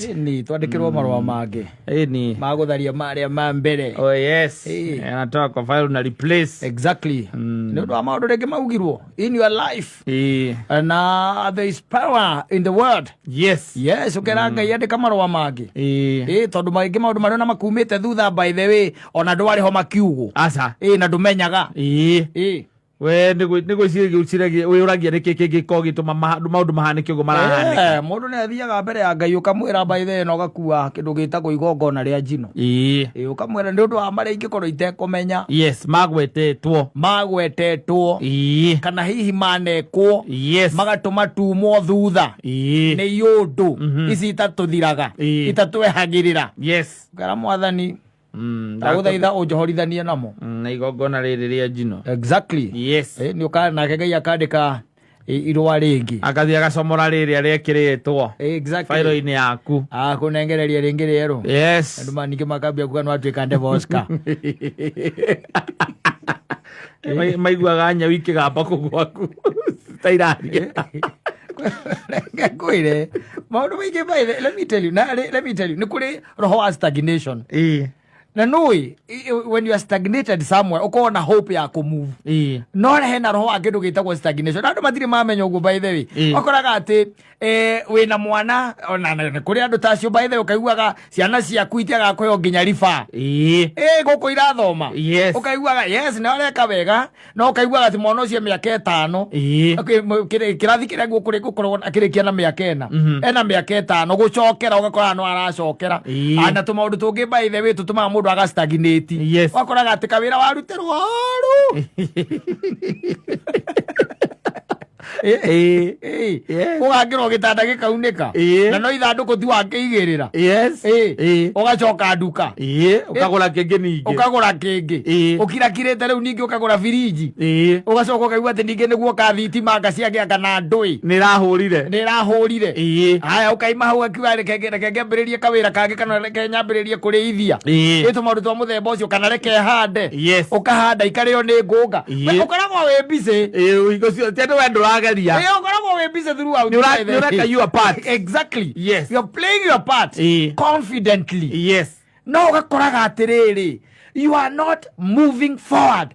Ni twandĩkĩrwo marũa mangĩ Ĩni. magũtharia marĩa ma mbere. Oh yes. Ĩĩ. Anatoa kwa file na replace. Exactly. Nĩ ũndũ wa maũndũ rĩngĩ maugirwo in your life. Ĩĩ. Na there is power in the word. Yes. Yes, ũkera Ngai andĩka marũa mangĩ. Ĩĩ. Ĩĩ, tondũ maingĩ maũndũ marĩa ona makumĩte thutha, by the way, ona ndwarĩ ho makiugwo. Aca. Ĩĩ, na ndũmenyaga. Ĩĩ. Ĩĩ. We nĩ gwĩciria wĩũragia nĩkĩ kĩngĩkorwo gĩtũma maũndũ mahanĩke ũguo marahanĩka. Eh, mũndũ nĩ athiaga mbere ya Ngai ũkamwĩra, by the way, na ũgakua kĩndũ gĩtagwo igongona rĩa njino. Ĩĩ, ũkamwĩra nĩ ũndũ wa marĩa ingĩkorwo itekũmenya. Yes, magwetetwo. Magwetetwo. Kana hihi manekwo. Magatũma tumwo thutha. Nĩ iũndũ ici itatũthiraga, itatwehagĩrĩra. Ũkera Mwathani, ndagũthaitha ũnjohorithanie namo. Na igongona rĩrĩ rĩa njino. Exactly. Eh, nĩ ũka nake Ngai akandĩka irũa rĩngĩ. Akathiĩ agacomora rĩrĩa rĩekĩrĩtwo Exactly. bairo-inĩ yaku. Akũnengereria rĩngĩ rĩerũ. Andũ ningĩ makambia kuga nĩ watuĩka devil Oscar. Maiguaga nyau ikĩgamba kũu gwaku ta iraria. Reke ngwĩre maũndũ maingĩ, by the, let me tell you, na let me tell you, nĩ kũrĩ roho wa stagnation. Na nũĩ when you are stagnated somewhere, ũkorwo na hope ya kũmove. No hena roho wa kĩndũ gĩtagwo stagnation, andũ matirĩ mamenya ũguo, by the way. Ũkoraga atĩ wĩna mwana, ona nĩ kũrĩ andũ ta acio, by the way, ũkaiguaga ciana ciaku itiagaga kũheo nginya riba. Ĩ gũkũ irathoma. Ũkaiguaga yes, nĩ areka wega, no ũkaiguaga atĩ mwana ũcio mĩaka 5, Okay, kĩrathi kĩrĩa gũkũrĩ gũkoragwo akĩrĩkia na mĩaka 4, ena mĩaka 5 gũcokera, ũgakora no aracokera. Na tũmaũndũ tũngĩ, by the way, tũtũmaga mũndũ aga stagnate. Ũgakoraga atĩ kawĩra warutĩrwo horu. Ũgakĩrwo gĩtanda gĩkaunĩka. Na no ithandũkũ ti wakĩigĩrĩra. Ũgacoka nduka. Ũkagũra kĩngĩ ningĩ. Ũkagũra kĩngĩ. Ũkirakirĩte rĩu ningĩ ũkagũra birinji. Ũgacoka ũkaigua atĩ ningĩ nĩguo ka thitima anga ciagĩanga na ndũĩ. Nĩ ĩrahũrire. Nĩ ĩrahũrire. Haya, ũkaima hau akiuga reke ngĩambĩrĩrie kawĩra kangĩ, kana reke nyambĩrĩrie kũrĩithia. Ĩ tũmaũndũ twa mũthemba ũcio, kana reke hande. Ũkahanda ikarĩo nĩ ngũnga. We ũkoragwo wĩ busy. Ĩĩ, hingo ciothe ti atĩ we ndũrageria. Ĩ, ũkoragwo wĩ busy throughout. Nĩ by the way. Nĩ ũreka your part. Exactly. You're playing your part confidently. No ũgakoraga atĩrĩrĩ, you are not moving forward,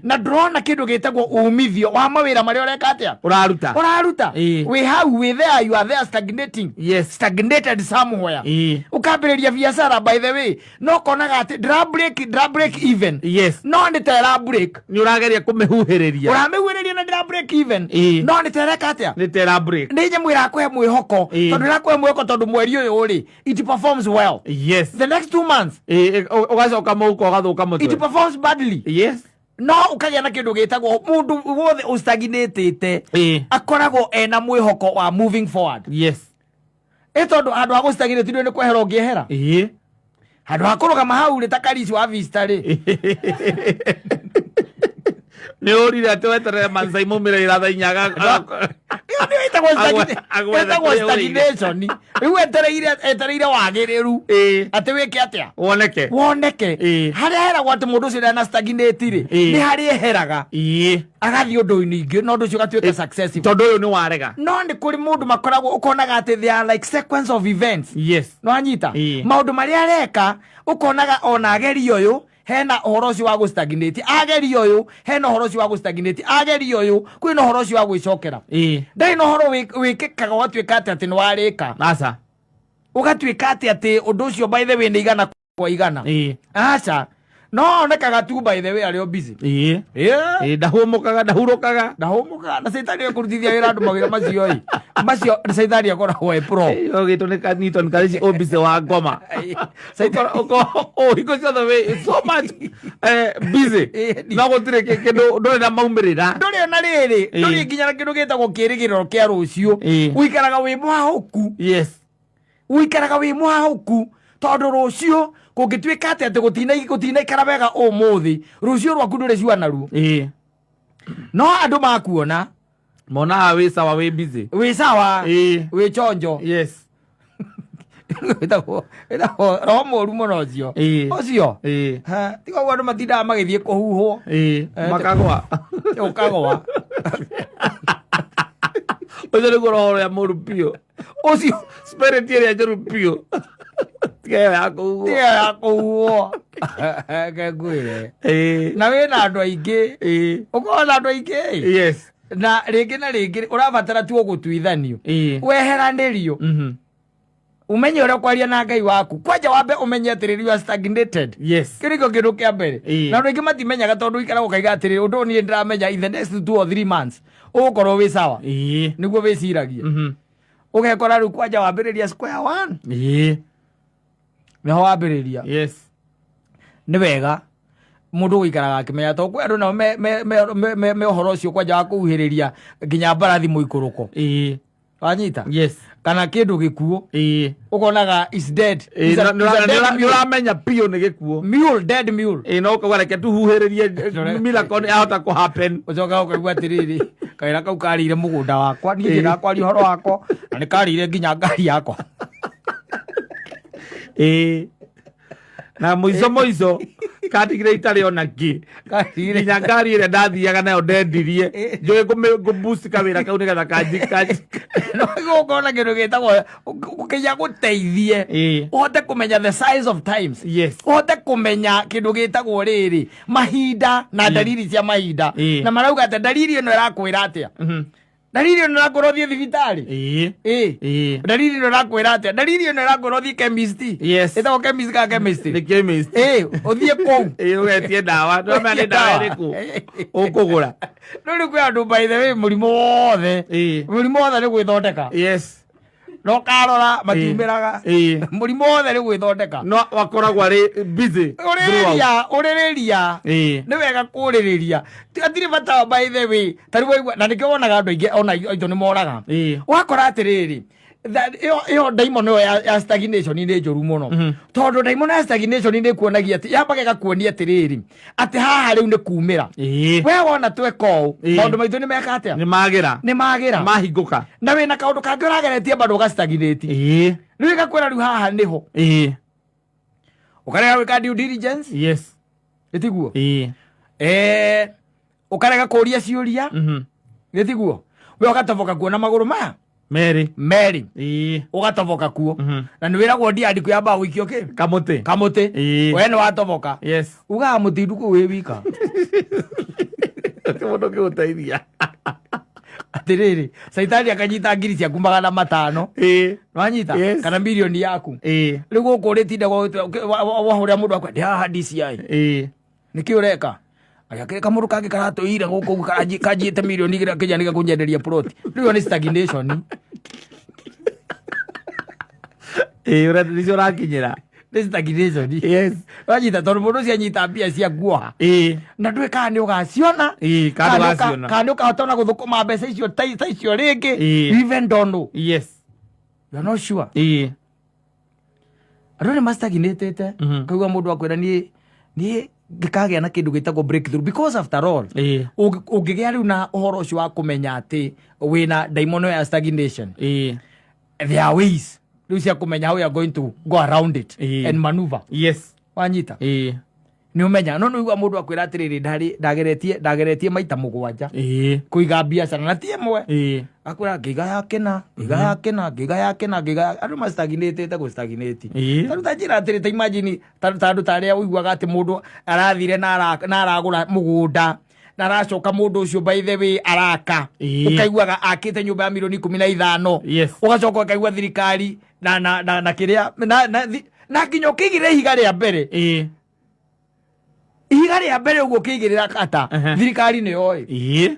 na ndũrona kĩndũ gĩtagwo umithio wa mawĩra marĩa ũreka atĩa. Ũraruta. Ũraruta. Wĩ hau, wĩ there, you are there stagnating, stagnated somewhere. Ũkambĩrĩria biacara, by the way, no ũkonaga atĩ ndĩra break even. No nĩ ta ĩra break. Nĩ ũrageria kũmĩhuhĩrĩria. Ũramĩhuhĩrĩria na ndĩra break even. No nĩ ta ĩreka atĩa? Nĩ ta ĩra break. Nĩ nyamũ ĩrakũhe mwĩhoko. Tondũ ĩrakũhe mwĩhoko tondũ mweri ũyũ rĩ, it performs well. The next 2 months, Ĩĩ, ũgacoka mũhuko ũgathũka it mũtwe. performs badly. No ũkagĩa na kĩndũ gĩtagwo mũndũ wothe ũstagnatĩte akoragwo ena mwĩhoko wa moving forward. Ĩ tondũ handũ ha gũstagnate nĩ kwehera ũngĩehera. Handũ ha kũrũgama hau rĩ ta Karici wa Vista rĩ. Nĩ ũrire atĩ weterere Mansai maumĩre wĩra thaa 4 Ĩyo nĩyo ĩtagwo agwethe ĩtagwo kũrĩa ũrĩire. stagnation. Rĩu etereire wagĩrĩru atĩ wĩke atĩa? Woneke. Woneke. Harĩa heragwo atĩ mũndũ ũcio ndana stagnate rĩ, nĩ harĩa eheraga, agathiĩ ũndũ-inĩ ingĩ, na ũndũ ũcio ũgatuĩka successful. Tondũ ũyũ nĩ warega. No nĩ kũrĩ mũndũ makoragwo ũkonaga atĩ they are like sequence of events. No anyita maũndũ marĩa areka, ũkonaga ona ageria ũyũ hena ũhoro ũcio wa gũstagnate, ageria ũyũ hena ũhoro ũcio wa gũstagnate, ageria ũyũ kwĩna ũhoro ũcio wa gwĩcokera. Ndarĩ na ũhoro wĩkĩkaga ũgatuĩka atĩ nĩ warĩka. Aca. Ũgatuĩka atĩ ũndũ ũcio, by the way, nĩ 100%. Aca, no onekaga tu, by the way, arĩ o busy. Yeah. Ĩĩ, ndahũmũkaga, ndahurũkaga. Ndahũmũkaga, na caitani ekũrutithia wĩra andũ mawĩra macio ĩ macio caitani akoragwo e pro. Ũgĩtwo nĩ Newton Karici obise wa ngoma. Hingo ciothe wĩ so much busy. Ĩĩ. No gũtirĩ kĩndũ, ndũrĩ na maumĩrĩra. Ndũrĩ ona rĩrĩ, ndũrĩ nginya na kĩndũ gĩtagwo kĩrĩgĩrĩro kĩa rũciũ. Ũikaraga wĩ mũhahũku. Ũikaraga wĩ mũhahũku tondũ rũciũ kũngĩtuĩka atĩ gũtinaikara wega ũmũthĩ, rũciũ rwaku ndũrĩ cua naruo. No andũ makuona, Monaga wĩ sawa, wĩ busy. Wĩ sawa. Wĩ chonjo. Wĩtagwo roho mũru mũno ũcio. Ũcio. Ha, tiga ũguo andũ matindaga magĩthiĩ kũhuhwo. Makagwa. Ũkagwa. Ũcio nĩguo roho ũrĩa mũru biũ. Ũcio Spirit ĩrĩa njũru biũ, tiga ĩyo ya kũhuhwo. Tiga ya kũhuhwo. Reke ngwĩre, na wĩna andũ aingĩ, ũkorwo na andũ aingĩ, na rĩngĩ na rĩngĩ ũrabatara tu gũtuithanio, weheranĩrio, umenye ũrĩa ũkwaria na Ngai waku. Kwanja wambe ũmenye atĩrĩrĩ, you are stagnated. Kĩu nĩkĩo kĩndũ kĩa mbere. Na andũ aingĩ matimenyaga, tondũ ikaraga ũkaiga atĩrĩrĩ, ũndũ ũyũ niĩ ndĩramenya in the next 2 or 3 months ũgũkorwo wĩ sawa. Nĩguo wĩciragia. Ũgekora rĩu kwanja wambĩrĩria square one. Nĩho wambĩrĩria. Nĩ wega mũndũ gũikaraga akĩmenya, tondũ kwĩ andũ nao me ũhoro ũcio kwanja wa kũhuhĩrĩria nginya mbarathi mũikũrũko. Wanyita? Yes. Kana kĩndũ gĩkuũ, ũkonaga is dead. Is a dead Nĩ mule. ũramenya biũ nĩ gĩkuũ. Mule, dead mule. No ũkauga reke tuhuhĩrĩrie, miracle nĩ yahota kũ happen. Ũcoka ũkaigua atĩrĩrĩ, kawĩra kau karĩire mũgũnda wakwa, niĩ ndĩrakwaria ũhoro wakwa, na nĩ karĩire nginya ngari yakwa. Na mũico mũico kandigire itarĩ ona kĩ. Karĩire. Nginya ngari ĩrĩa ndathiaga nayo ndendirie, njũĩ ngũ-boost kawĩra kau nĩgetha kanji kanji. No gũkorwo kĩndũ gĩtagwo kĩnya gũteithie ũhote kũmenya the size of times, ũhote kũmenya kĩndũ gĩtagwo rĩrĩ mahinda na ndariri cia mahinda. Na marauga atĩ ndariri ĩno ĩrakwĩra atĩa? Ndariri ĩno ĩrakwĩra ũthiĩ thibitarĩ. Ndariri ĩno ĩrakwĩra atĩa? Ndariri ĩno ĩrakwĩra ũthiĩ chemist. Ĩtagwo chemist kana chemistry? Nĩ chemist. Ũthiĩ kũu. Ũgetie ndawa, ndũramenya nĩ ndawa ĩrĩkũ ũkũgũra. No rĩu kwĩ andũ, by the way, mũrimũ wothe, mũrimũ wothe nĩ gwĩthondeka. No karora matiumĩraga. Mũrimũ wothe nĩ gwĩthondeka. No wakoragwo arĩ busy throughout. Ũrĩrĩria, ũrĩrĩria. Nĩ wega kũrĩrĩria. Hatirĩ bata, by the way, ta rĩu waigua, na nĩkĩo wonaga andũ aingĩ ona aitũ nĩ moraga. Wakora atĩrĩrĩ, ĩyo ndaimono ĩyo ya stagnation nĩ njũru mũno, tondũ ndaimono ya stagnation nĩ kuonagia atĩ yambaga ĩgakuonia atĩrĩrĩ, atĩ haha rĩu nĩ kumĩra. We wona tweka ũũ, maũndũ maitũ nĩ meka atĩa? Nĩ magĩra. Nĩ magĩra. Mahingũka. Na wĩna kaũndũ kangĩ ũrageretie bado ũgastagnate. Rĩu ĩgakwĩra rĩu haha nĩho ũkarega gwĩka due diligence. Ĩtiguo? Ũkarega kũria ciũria. Gĩtiguo? We ũgatoboka kuo na magũrũ maya Merĩ. Merĩ. Ũgatoboka kuo. Na nĩ wĩragwo ndiandĩko yambaga gũikio kĩ? Kamũtĩ. Kamũtĩ. We nĩ watoboka. Ugaga mũtindu kũu wĩ wika. Ti mũndũ ũngĩgũteithia. Atĩrĩrĩ, caitani akanyita ngiri ciaku 500. Wanyita? Yes. Kana mirioni yaku. Rĩu gũkũ ũrĩtinda wahũrĩra mũndũ akwa ndĩ haha DCI. Nĩkĩ ũreka? Agakĩrĩ kamũndũ kangĩ karatũire gũkũ ũguo kanjiyĩte mirioni 2 kĩnya nĩga kũnyenderia plot. Rĩu ĩyo nĩ stagnation. Ũrĩa nĩcio ũrakinyĩra. Nĩ stagnation. Wanyita? Tondũ mũndũ ũcio anyita mbia cia guoha, na ndũĩ kana nĩ ũgaciona. Kana ndũgaciona. Kana nĩ ũkahota ona gũthũkũma mbeca icio ta icio rĩngĩ. You even don't know. You are not sure. Andũ nĩ mastagnatĩte. Kaigua mũndũ akwĩra, niĩ ngĩkagĩa na kĩndũ gĩtagwo breakthrough, because after all, ũngĩgĩa rĩu na ũhoro ũcio wa kũmenya atĩ wĩna ndaimono ya stagnation, there are ways rĩu cia kũmenya how you are going to go around it and maneuver. Wanyita? Nĩ ũmenya, no nĩ ũigua mũndũ akwĩra atĩrĩrĩ, ndarĩ ndageretie maita 7 kũiga biacara na ti ĩmwe. Akwĩra ngĩiga ya kĩna, ngĩiga ya kĩna, ngĩiga ya kĩna, ngĩiga ya andũ mastagnatĩte gũstagnate. Tarĩu ta njĩra atĩrĩ, ta imagine ta andũ ta arĩa ũiguaga atĩ mũndũ arathire na aragũra mũgũnda, na aracoka mũndũ ũcio, by the way, araka, ũkaiguaga akĩte nyũmba ya mirioni 15. Ũgacoka ũkaigua thirikari na kĩrĩa na nginya ũkĩigĩrĩra ihiga rĩa mbere, ihiga rĩa mbere ũguo ũkĩigĩrĩra kata, thirikari nĩ yoĩ.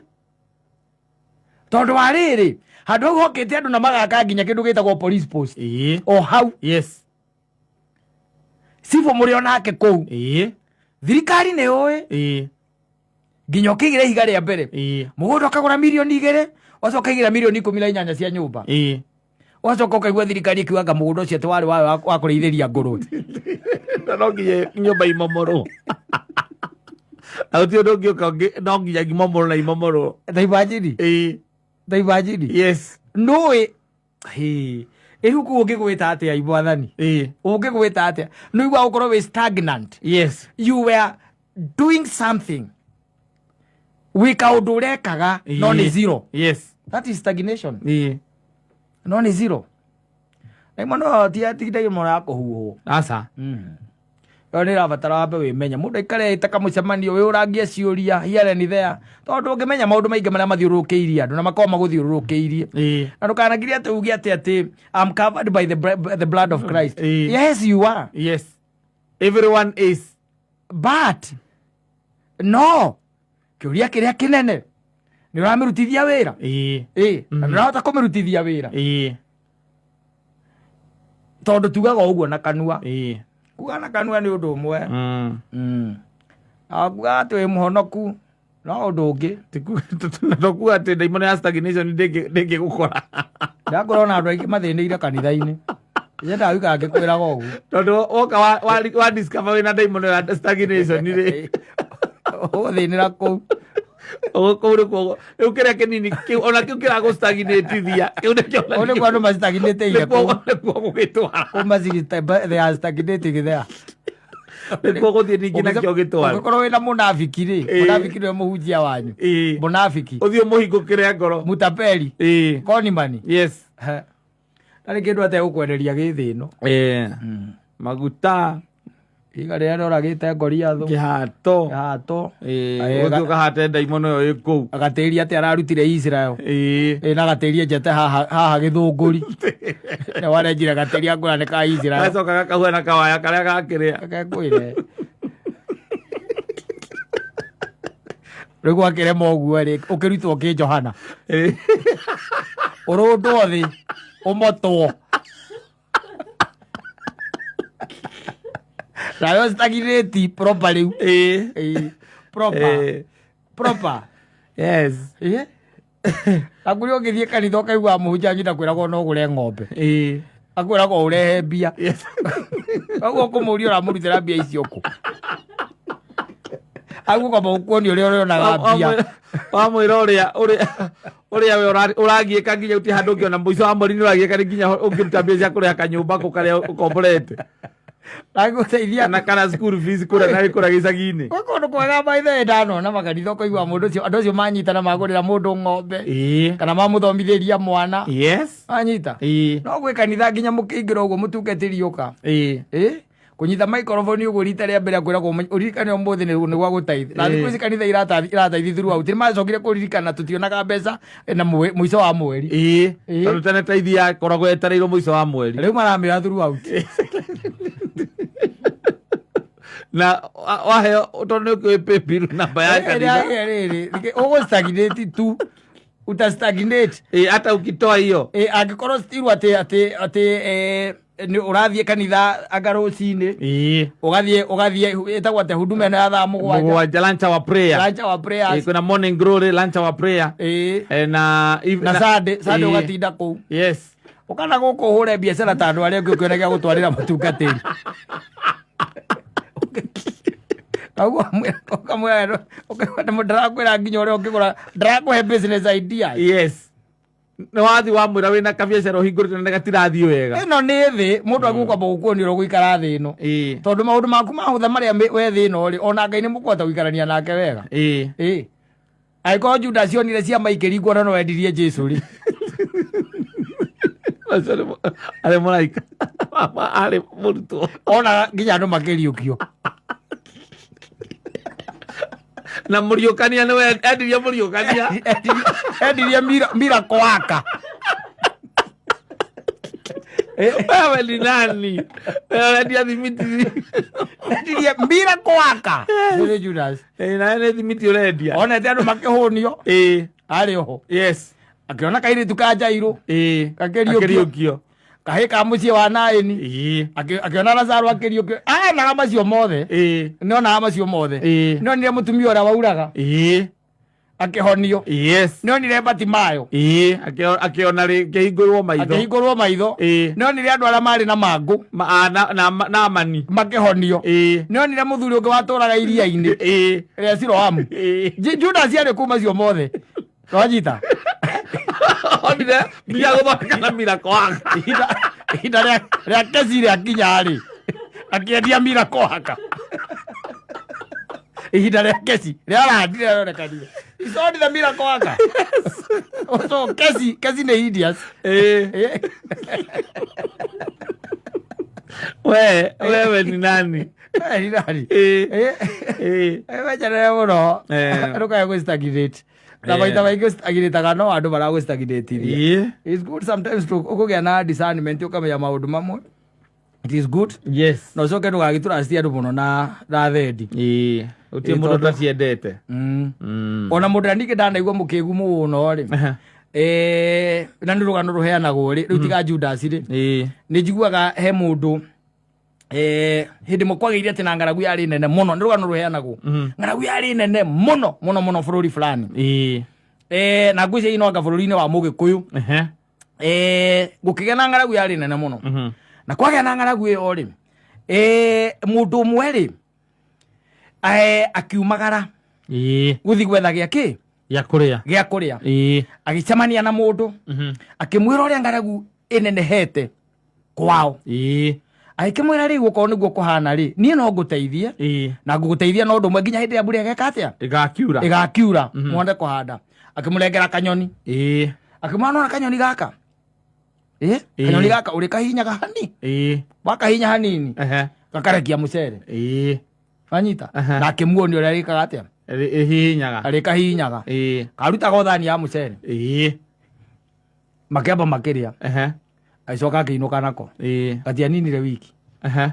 Tondũ wa rĩrĩ, handũ hau hokĩte andũ na magaka nginya kĩndũ gĩtagwo police post o hau. Cibũ mũrĩ onake kũu. Thirikari nĩ yũĩ nginya ũkĩigĩra ihiga rĩa mbere. Mũgũnda ũkagũra mirioni 2, ũgacoka ũkaigĩra mirioni 18 cia nyũmba. Ũgacoka ũkaigua thirikari ĩkiuga mũgũnda ũcio atĩ warĩ wayo wa kũrĩithĩria ngũrwe. Na no nginya nyũmba imomorwo, na gũtirĩ ũndũ ũngĩũka no nginya imomorwo na imomorwo. Ta imagine. Ta imagine. Nũĩ ĩrĩu kũu ũngĩgwĩta atĩa, mwathani? Ũngĩgwĩta atĩa? Nĩ ũigua gũkorwo wĩ stagnant. You were doing something, wĩ kaũndũ ũrekaga no nĩ zero. That is stagnation. No nĩ zero. Ndaimono ti ndaimono ya kũhuhwo. Aca. Ĩyo nĩ ĩrabatara wambe wĩmenye. Mũndũ aikare ĩta kamũcemanio wĩũrangie ciũria here and there, tondũ ũngĩmenya maũndũ maingĩ marĩa mathiũrũrũkĩirie andũ na makoragwo magũthiũrũrũkĩirie. Na ndũkanagirie atĩ uge atĩ I'm covered by the blood of Christ. Yes, you are. Yes, everyone is. But no kĩũria kĩrĩa kĩnene, nĩ ũramĩrutithia wĩra? Ĩ, na nĩ ũrahota kũmĩrutithia wĩra? Tondũ tugaga ũguo na kanua. Kuga na kanua nĩ ũndũ ũmwe. Na kuga atĩ wĩ mũhonoku no ũndũ ũngĩ. Tokuga atĩ ndaimono ya stagnation ndĩngĩgũkora. Ndakorwo na andũ aingĩ mathĩnĩire kanitha-inĩ, nyendaga gũikara ngĩkwĩraga ũguo. Tondũ woka wa discover wĩna ndaimono ya stagnation rĩ, ũgũthĩnĩra kũu. Kũu nĩkuo rĩu kĩrĩa kĩnini kĩu ona kĩu kĩragũ-stagnatithia kĩu nĩkĩo. Kũu nĩkuo andũ mastagnatĩire kũu. Nĩkuo gũgĩtwara. Kũu they are stagnating there. Nĩkuo gũthiĩ ningĩ nakĩo gĩtware. Ũngĩkorwo wĩna mũnabiki rĩ, mũnabiki nĩwe mũhunjia wanyu. Mũnabiki. Ũthiĩ ũmũhingũkĩre ngoro. Mutapeli. Konimani. Ndarĩ kĩndũ ategũkwenderia gĩ thĩ ĩno. Maguta. Iga rĩrĩa rĩoragĩte Goliathũ. Kĩhato. Kĩhato. Ũthiĩ ũkahate ndaimono ĩyo ĩ kũu. Agatĩria atĩ ararutire Israel. Ĩ, na gatĩri enjete haha haha gĩthũngũri. Na warenjire gatĩri akũra nĩ ka Israel. Gacoka gakahuana kawaya karĩa gakĩrĩa. Reke ngwĩre. Rĩu gwakĩrema ũguo rĩ, ũkĩrutwo kĩ Johana. Ũrũndwo thĩ, ũmotwo. Nayo stagnate proper rĩu. Ĩ, proper. Proper. Ĩ? Akũrĩ ũngĩthiĩ kanitha ũkaigua mũhunjia wanyu ndakwĩragwo no ũgũre ng'ombe. Akwĩragwo ũrehe mbia. Koguo ũkũmũria ũramũrutĩra mbia icio kũ? Agũkwamba gũkuonia ũrĩa ũrĩonaga mbia. Wamwĩra ũrĩa we ũragiĩka nginya ũtirĩ handũ ũngĩona mũico wa mweri nĩ ũragiĩka nĩ nginya ũngĩruta mbia cia kũrĩha kanyũmba kũ karĩa ũkomborete. Agũteithia. Kana school fees kũrĩa na kũrĩa gĩcagi-inĩ. Gwĩ kũndũ kwega by the way ndanona makanitha ũkaigua mũndũ ũcio, andũ acio manyitana magũrĩra mũndũ ng'ombe. Kana mamũthomithĩria mwana. Wanyita? No gwĩ kanitha nginya mũkĩingĩra ũguo mũtungatĩri ũka. Ĩ? Kũnyita microphone ũguo rita rĩa mbere akwĩragwo ũririkane ũmũthĩ nĩ gwa gũteithia. Na thikũ ici kanitha irataithia throughout. Nĩ macokire kũririkana tũtionaga mbeca na mũico wa mweri. Tondũ tene taithi yakoragwo yetereirwo mũico wa mweri. Rĩu maramĩoya throughout. Na waheo tondũ nĩ ũkĩũĩ paybill namba ya kanitha. Rĩrĩ, ũgũ stagnate tu. Uta stagnate. Hata ukitoa hiyo. Angĩkorwo still atĩ nĩ ũrathiĩ kanitha anga rũcinĩ. Ũgathiĩ ĩtagwo atĩa huduma ĩno ya thaa mũgwanja. Mũgwanja, lunch hour prayer. Lunch hour prayers. Kwĩna morning glory, lunch hour prayer. Na Na Sunday ũgatinda kũu. Yes. Ũkana gũkũ ũhũre biacara ta andũ arĩa angĩ ũkĩona gĩa gũtwarĩra mũtungatĩri. Koguo ũkamwĩra, ũkamwĩra, ndĩrakwĩra nginya ũrĩa ũngĩgũra, ndĩrakũhe business ideas. Yes. Nĩ wathiĩ wamwĩra wĩna kabiacara ũhingũrĩte na gatirathiĩ wega. Ĩno nĩ thĩ, mũndũ agũkwamba gũkuonia ũrĩa ũgũikara thĩ ĩno. Tondũ maũndũ maku mahũtha marĩa we thĩ ĩno rĩ, ona Ngai nĩ mũkũhota gũikarania nake wega. Angĩkorwo Judas onire ciama ikĩringwo na no endirie Jesũ rĩ. Acio arĩ mũraika. Arĩ mũrutwo. Ona nginya andũ makĩriũkio. Na mũriũkania nĩwe endirie mũriũkania. Endirie miracle worker. Wewe ni nani? Wewe urendia thimiti. Endirie miracle worker. Nĩ Judas. Nawe nĩ thimiti ũrendia. Onete andũ makĩhũnio. Arĩ oho. Akĩona kairĩtu ka Jairũ. Gakĩriũkio. Gakĩriũkio. Kahĩ ka mũciĩ wa Naĩni. Akĩona Lazaro akĩriũkio. Onaga macio mothe. Nĩonaga macio mothe. Nĩonire mũtumia ũrĩa wauraga. Akĩhonio. Nĩonire Bartimayo. Akĩona rĩ, akĩhingũrwo maitho. Akĩhingũrwo maitho. Nĩonire andũ arĩa marĩ na mangũ. Na mani. Makĩhonio. Nĩonire mũthuri ũngĩ watũraga iria-inĩ. Rĩa Siloamu. Judas arĩ kũu macio mothe. Twanyita. Onire mbia gũthondeka na miracle worker. Ihinda rĩa kesi rĩakinya rĩ, akĩendia miracle worker. Ihinda rĩa kesi rĩarandire rĩonekanire. He sold the miracle worker. So kesi nĩ hideous. We wewe ni nani? We ni nani? Ĩĩ. Ĩĩ. Wejerere mũno. Eh. Ndũkae gwĩ stagnate na Eh. maita maingĩ stagnataga no andũ maragũ stagnatithia. Ĩĩ. It's good sometimes to ũkũgĩa na discernment, ũkamenya maũndũ mamwe. It is good. Yes. Na ũcoke ndũgagĩtũraciti andũ mũno na thendi. Ĩĩ, gũtirĩ Ĩĩ, mũndũ tondũ- ũtaciendete. Ona mũndũ ũrĩa ningĩ ndanaigua mũkĩgu mũno rĩ, na nĩ rũgano rũheanagwo rĩ, rĩu tiga Judas rĩ, Ĩĩ. nĩ njiguaga he mũndũ, hĩndĩ ĩmwe kwagĩire atĩ na ng'aragu yarĩ nene mũno. Nĩ rũgano rũheanagwo. Ng'aragu yarĩ nene mũno mũno mũno bũrũri fulani. Ĩĩ. Na ngwĩciria ino anga bũrũri-inĩ wa Mũgĩkũyũ. Ehe. Gũkĩgĩa na ng'aragu yarĩ nene mũno. Na kwagĩa na ng'aragu ĩyo rĩ, mũndũ ũmwe rĩ, akiumagara Ĩĩ. gũthiĩ gwetha gĩa kĩ Gĩa kũrĩa. Gĩa kũrĩa. Ĩĩ. Agĩcemania na mũndũ, akĩmwĩra ũrĩa ng'aragu ĩnenehete kwao. Ĩĩ. Agĩkĩmwĩra, rĩu okorwo nĩguo kũhana rĩ, niĩ no ngũteithie. Ĩĩ. Na ngũgũteithia na ũndũ ũmwe, nginya hĩndĩ ya mbura ĩgeka atĩa? Ĩgakiura. Ĩgakiura, mwone kũhanda. Akĩmũnengera kanyoni. Ĩĩ. Akĩmwĩra, nona kanyoni gaka? Ĩ. Ĩĩ. Kanyoni gaka ũrĩkahihinyaga hani Ĩĩ. wakahihinya hanini, Ehe. gakarekia mũcere. Ĩĩ. Wanyita? Aha. Na akĩmuonia ũrĩa arĩkaga atĩa. Ĩhihinyaga. Arĩkahihinyaga. Ĩĩ. Karutaga thani ya mũcere. Ĩĩ. Makĩamba makĩrĩa. Ehe. Agĩcoka akĩinũka nako. Ĩĩ. Gatianinire wiki. Ehe.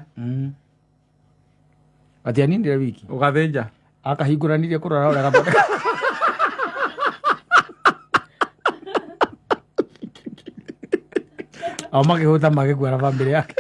Gatianinire wiki. Ũgathĩnja. Akahingũranirie kũrora ũrĩa gathondeka. Ao makĩhũta, magĩkua na bamĩrĩ yake.